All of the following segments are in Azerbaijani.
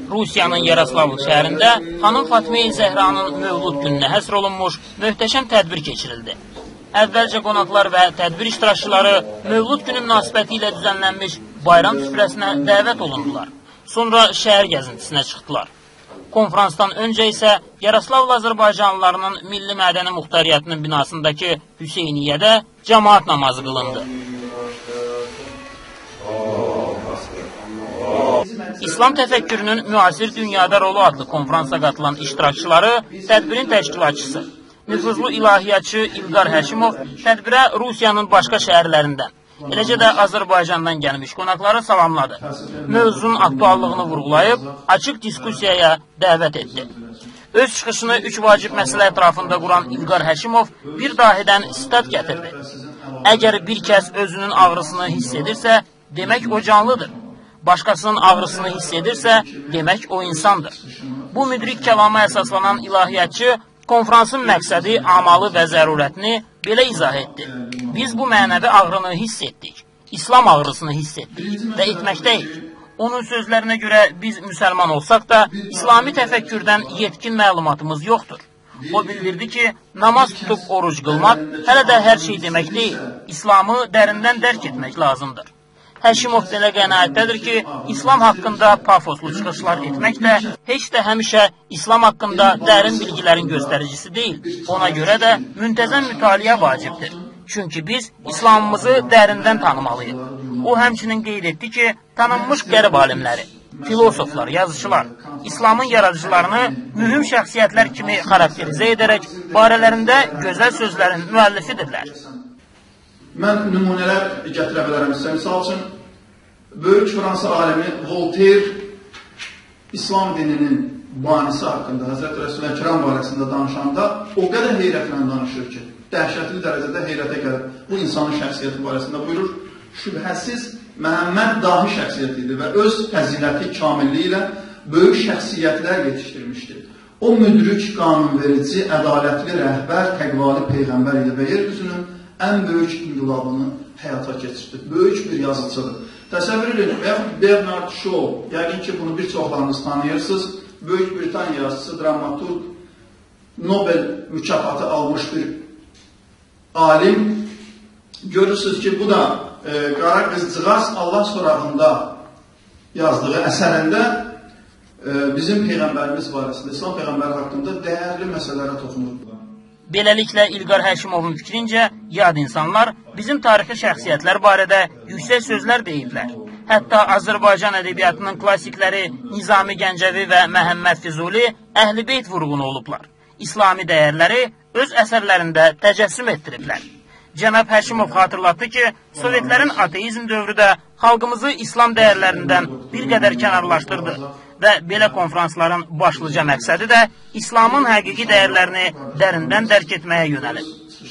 Rusiyanın Yaroslavl şəhərində xanım Fatime-i Zəhranın Mövlud gününə həsr olunmuş möhtəşəm tədbir keçirildi. Əvvəlcə qonaqlar və tədbir iştirakçıları Mövlud günü münasibəti ilə düzənlənmiş bayram süfrəsinə dəvət olundular. Sonra şəhər gəzintisinə çıxdılar. Konfransdan öncə isə Yaroslavl Azərbaycanlılarının Milli Mədəni Muxtariyyətinin binasındakı Hüseyniyyədə cəmaat namazı qılındı. İslam təfəkkürünün müasir dünyada rolu adlı konfransa qatılan iştirakçıları tədbirin təşkilatçısı, nüfuzlu ilahiyyatçı İlqar Həşimov tədbirə Rusiyanın başqa şəhərlərindən, eləcə də Azərbaycandan gəlmiş qonaqları salamladı. Mövzunun aktuallığını vurğulayıb, açıq diskussiyaya dəvət etdi. Öz çıxışını üç vacib məsələ ətrafında quran İlqar Həşimov bir dahidən sitat gətirdi. Əgər bir kəs özünün ağrısını hiss edirsə, demək o canlıdır. Başqasının ağrısını hiss edirsə, demək o insandır. Bu müdrik kəlama əsaslanan ilahiyyatçı konfransın məqsədi, amalı və zərurətini belə izah etdi. Biz bu mənəvi ağrını hiss etdik, İslam ağrısını hiss etdik və etməkdəyik. Onun sözlərinə görə biz müsəlman olsaq da, İslami təfəkkürdən yetkin məlumatımız yoxdur. O bildirdi ki, namaz tutub oruc qılmaq hələ də hər şey demək deyil, İslamı dərindən dərk etmək lazımdır. Həşimov belə qənaətdədir ki, İslam haqqında pafoslu çıxışlar etmək də heç də həmişə İslam haqqında dərin bilgilərin göstəricisi deyil. Ona görə də müntəzəm mütaliə vacibdir. Çünki biz İslamımızı dərindən tanımalıyıq. O həmçinin qeyd etdi ki, tanınmış qərb alimləri, filosoflar, yazıçılar İslamın yaradıcılarını mühüm şəxsiyyətlər kimi xarakterizə edərək barələrində gözəl sözlərin müəllifidirlər. Mən nümunələr gətirə bilərəm sizə. Misal üçün, böyük Fransa alimi Voltaire İslam dininin banisi haqqında, Həzrəti Rəsul-i Əkram barəsində danışanda o qədər heyrətlə danışır ki, dəhşətli dərəcədə heyrətə gəlir. Bu insanın şəxsiyyəti barəsində buyurur, şübhəsiz Məhəmməd dahi şəxsiyyəti idi və öz fəziləti, kamilliyi ilə böyük şəxsiyyətlər yetişdirmişdi. O müdrik, qanunverici, ədalətli rəhbər, təqvalı peyğəmbər idi və yer üzünün ən böyük inqilabını həyata keçirdi. Böyük bir yazıcıdır. Təsəvvür edin, Bernard Shaw, yəqin ki, bunu bir çoxlarınız tanıyırsınız, Böyük Britaniya yazıcısı, dramaturg, Nobel mükafatı almış bir alim. Görürsünüz ki, bu da Qara Qızcığaz Allah sorağında yazdığı əsərində bizim Peyğəmbərimiz barəsində, İslam Peyğəmbəri haqqında dəyərli məsələlərə toxunur. Beləliklə, İlqar Həşimovun fikrincə, yad insanlar bizim tarixi şəxsiyyətlər barədə yüksək sözlər deyiblər. Hətta Azərbaycan ədəbiyyatının klassikləri Nizami Gəncəvi və Məhəmməd Füzuli Əhl-i Beyt vurğunu olublar. İslami dəyərləri öz əsərlərində təcəssüm etdiriblər. Cənab Həşimov xatırlatdı ki, Sovetlərin ateizm dövrü də xalqımızı İslam dəyərlərindən bir qədər kənarlaşdırdı və belə konfransların başlıca məqsədi də İslamın həqiqi dəyərlərini dərindən dərk etməyə yönəlir.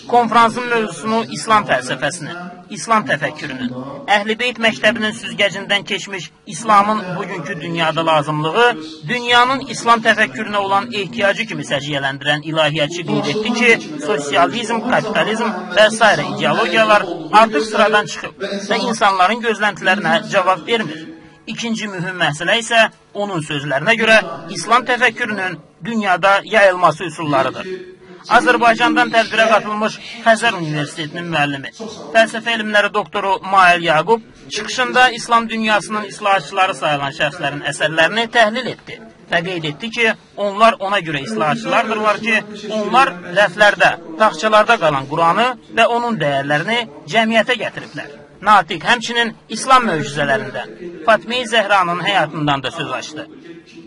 Konfransın mövzusunu İslam fəlsəfəsinin, İslam təfəkkürünün, Əhl-i Beyt məktəbinin süzgəcindən keçmiş İslamın bugünkü dünyada lazımlığı, dünyanın İslam təfəkkürünə olan ehtiyacı kimi səciyyələndirən ilahiyyatçı qeyd etdi ki, sosializm, kapitalizm və sairə ideologiyalar artıq sıradan çıxıb və insanların gözləntilərinə cavab vermir. İkinci mühüm məsələ isə onun sözlərinə görə İslam təfəkkürünün dünyada yayılması üsullarıdır. Azərbaycandan tədbirə qatılmış Xəzər Universitetinin müəllimi, fəlsəfə elmləri doktoru Mail Yaqub çıxışında İslam dünyasının islahatçıları sayılan şəxslərin əsərlərini təhlil etdi və qeyd etdi ki, onlar ona görə islahatçılardırlar ki, onlar rəflərdə, taxçalarda qalan Quranı və onun dəyərlərini cəmiyyətə gətiriblər. Natiq həmçinin İslam möcüzələrindən, Fatime-i Zəhranın həyatından da söz açdı.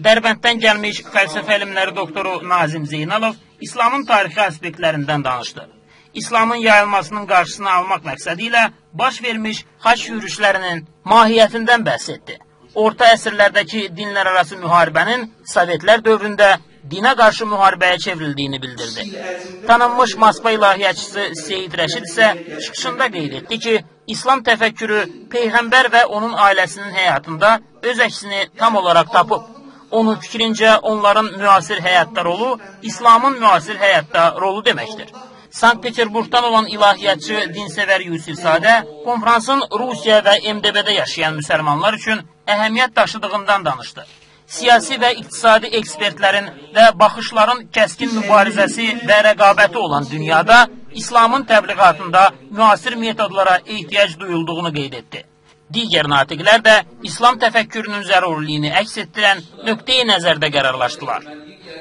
Dərbənddən gəlmiş fəlsəfə elmləri doktoru Nazim Zeynalov İslamın tarixi aspektlərindən danışdı. İslamın yayılmasının qarşısını almaq məqsədi ilə baş vermiş xaç yürüşlərinin mahiyyətindən bəhs etdi. Orta əsrlərdəki dinlər arası müharibənin Sovetlər dövründə dinə qarşı müharibəyə çevrildiyini bildirdi. Tanınmış Moskva ilahiyyatçısı Seyid Rəşid isə çıxışında qeyd etdi ki, İslam təfəkkürü Peyğəmbər və onun ailəsinin həyatında öz əksini tam olaraq tapıb. Onun fikrincə, onların müasir həyatda rolu İslamın müasir həyatda rolu deməkdir. Sankt-Peterburqdan olan ilahiyyatçı dinsevər Yusifzadə konfransın Rusiya və MDB-də yaşayan müsəlmanlar üçün əhəmiyyət daşıdığından danışdı. Siyasi və iqtisadi ekspertlərin və baxışların kəskin mübarizəsi və rəqabəti olan dünyada İslamın təbliğatında müasir metodlara ehtiyac duyulduğunu qeyd etdi. Digər natiqlər də İslam təfəkkürünün zəruriliyini əks etdirən nöqteyi nəzərdə qərarlaşdılar.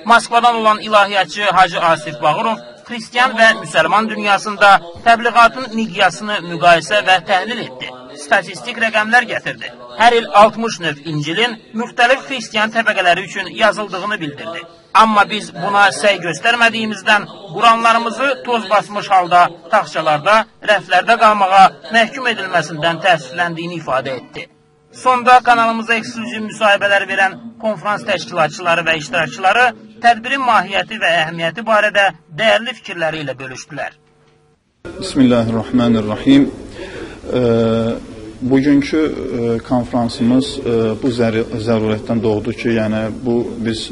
Moskvadan olan ilahiyyatçı Hacı Asif Bağırov xristian və müsəlman dünyasında təbliğatın miqyasını müqayisə və təhlil etdi. Statistik rəqəmlər gətirdi. Hər il 60 növ İncilin müxtəlif xristian təbəqələri üçün yazıldığını bildirdi. Amma biz buna səy göstərmədiyimizdən Quranlarımızı toz basmış halda taxçalarda, rəflərdə qalmağa məhkum edilməsindən təəssüfləndiyini ifadə etdi. Sonda kanalımıza eksklüziv müsahibələr verən konfrans təşkilatçıları və iştirakçıları tədbirin mahiyyəti və əhəmiyyəti barədə dəyərli fikirləri ilə bölüşdülər. Bismillahirrahmanirrahim. Bugünkü konfransımız bu zərurətdən doğdu ki, yəni bu biz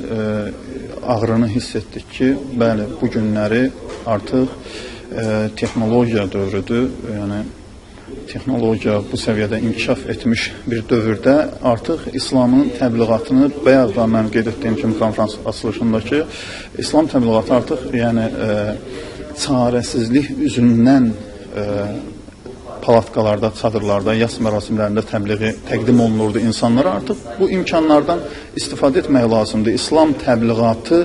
ağrını hiss etdik ki, bəli, bu günləri artıq texnologiya dövrüdür. Yəni texnologiya bu səviyyədə inkişaf etmiş bir dövrdə artıq İslamın təbliğatını, bayaq da mən qeyd etdiyim kimi konfrans açılışındakı İslam təbliğatı artıq yəni çarəsizlik üzündən palatkalarda, çadırlarda, yas mərasimlərində təbliği təqdim olunurdu insanlara. Artıq bu imkanlardan istifadə etmək lazımdır. İslam təbliğatı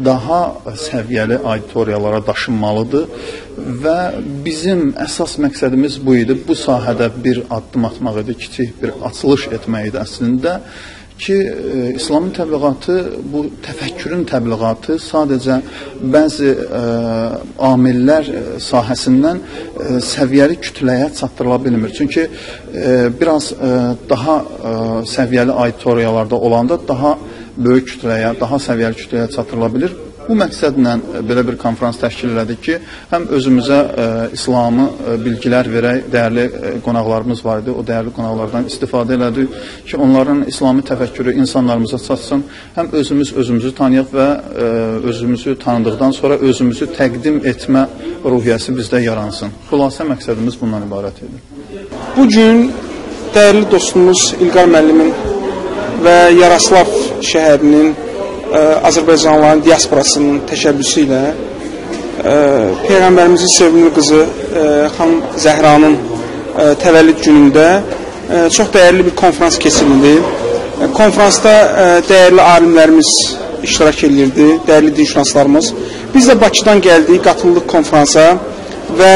daha səviyyəli auditoriyalara daşınmalıdır və bizim əsas məqsədimiz bu idi. Bu sahədə bir addım atmaq idi, kiçik bir açılış etmək idi əslində ki, İslamın təbliğatı, bu təfəkkürün təbliğatı sadəcə bəzi amillər sahəsindən səviyyəli kütləyə çatdırıla bilmir. Çünki biraz daha səviyyəli auditoriyalarda olanda daha böyük kütləyə, daha səviyyəli kütləyə çatdırıla bilir. Bu məqsədlə belə bir konfrans təşkil elədik ki, həm özümüzə İslamı bilgilər verək, dəyərli qonaqlarımız var idi, o dəyərli qonaqlardan istifadə elədik ki, onların İslami təfəkkürü insanlarımıza çatsın, həm özümüz özümüzü tanıyaq və özümüzü tanıdıqdan sonra özümüzü təqdim etmə ruhiyyəsi bizdə yaransın. Xülasə məqsədimiz bundan ibarət idi. Bugün dəyərli dostumuz İlqar müəllimin və Yaroslav şəhərinin Azərbaycanlıların diasporasının təşəbbüsü ilə Peyğəmbərimizin sevimli qızı xanım Zəhranın təvəllüd günündə çox dəyərli bir konfrans keçirildi. Konfransda dəyərli alimlərimiz iştirak edirdi, dəyərli dinşünaslarımız. Biz də Bakıdan gəldik, qatıldıq konfransa və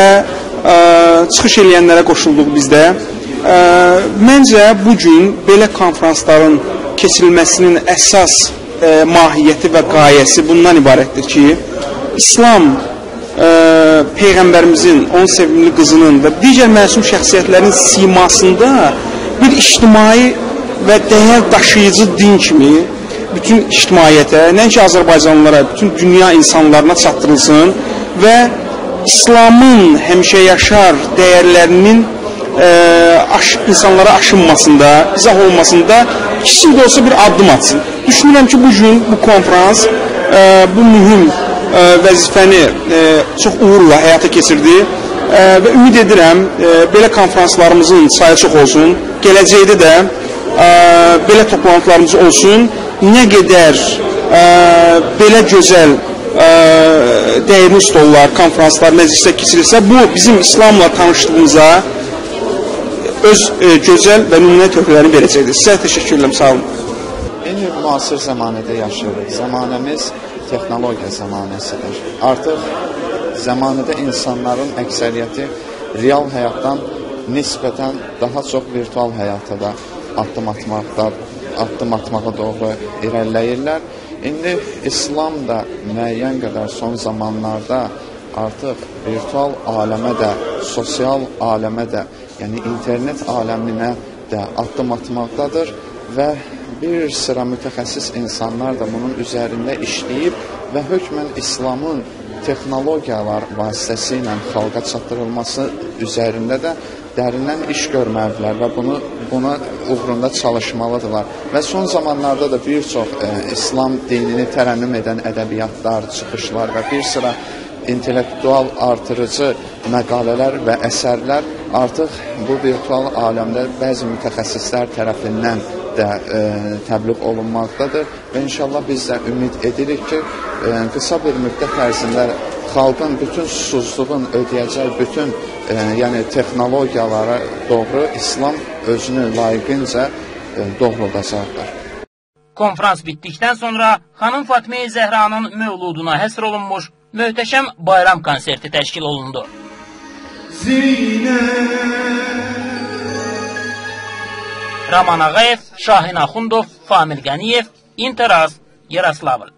çıxış eləyənlərə qoşulduq biz də. Məncə bugün belə konfransların keçirilməsinin əsas mahiyyəti və qayəsi bundan ibarətdir ki, İslam Peyğəmbərimizin, onun sevimli qızının və digər məsum şəxsiyyətlərin simasında bir ictimai və dəyər daşıyıcı din kimi bütün ictimaiyyətə, nəinki Azərbaycanlılara, bütün dünya insanlarına çatdırılsın və İslamın həmişə yaşar dəyərlərinin insanlara aşınmasında, izah olunmasında kiçik də olsa bir addım atsın. Düşünürəm ki, bugün bu konfrans bu mühüm vəzifəni çox uğurla həyata keçirdi və ümid edirəm belə konfranslarımızın sayı çox olsun, gələcəkdə də belə toplantılarımız olsun. Nə qədər belə gözəl dəyərli stollar, konfranslar, məclislər keçirilsə, bu bizim İslamla tanışlığımıza öz gözəl və nümunə töhfələrini verəcəkdir. Sizə təşəkkür edirəm, sağ olun. İndi müasir zəmanədə yaşayırıq. Zəmanəmiz texnologiya zəmanəsidir. Artıq zəmanədə insanların əksəriyyəti real həyatdan nisbətən daha çox virtual həyata da addım atmağa doğru irəliləyirlər. İndi İslam da müəyyən qədər son zamanlarda artıq virtual aləmə də, sosial aləmə də, yəni internet aləminə də addım atmaqdadır və bir sıra mütəxəssis insanlar da bunun üzərində işləyib və hökmən İslamın texnologiyalar vasitəsilə xalqa çatdırılması üzərində də dərindən iş görməlidirlər və buna uğrunda çalışmalıdırlar. Və son zamanlarda da bir çox İslam dinini tərənnüm edən ədəbiyyatlar, çıxışlar və bir sıra intellektual artırıcı məqalələr və əsərlər artıq bu virtual aləmdə bəzi mütəxəssislər tərəfindən də təbliğ olunmaqdadır və inşallah biz də ümid edirik ki, qısa bir müddət ərzində xalqın bütün susuzluğun ödəyəcəyi bütün yəni texnologiyalara doğru İslam özünü layiqincə doğruldacaqdır. Konfrans bitdikdən sonra xanım Fatime-i Zəhranın mövluduna həsr olunmuş möhtəşəm bayram konserti təşkil olundu. Raman Ağayev, Şahin Axundov, Famil Qəniyev, İnteraz, Yaroslavl.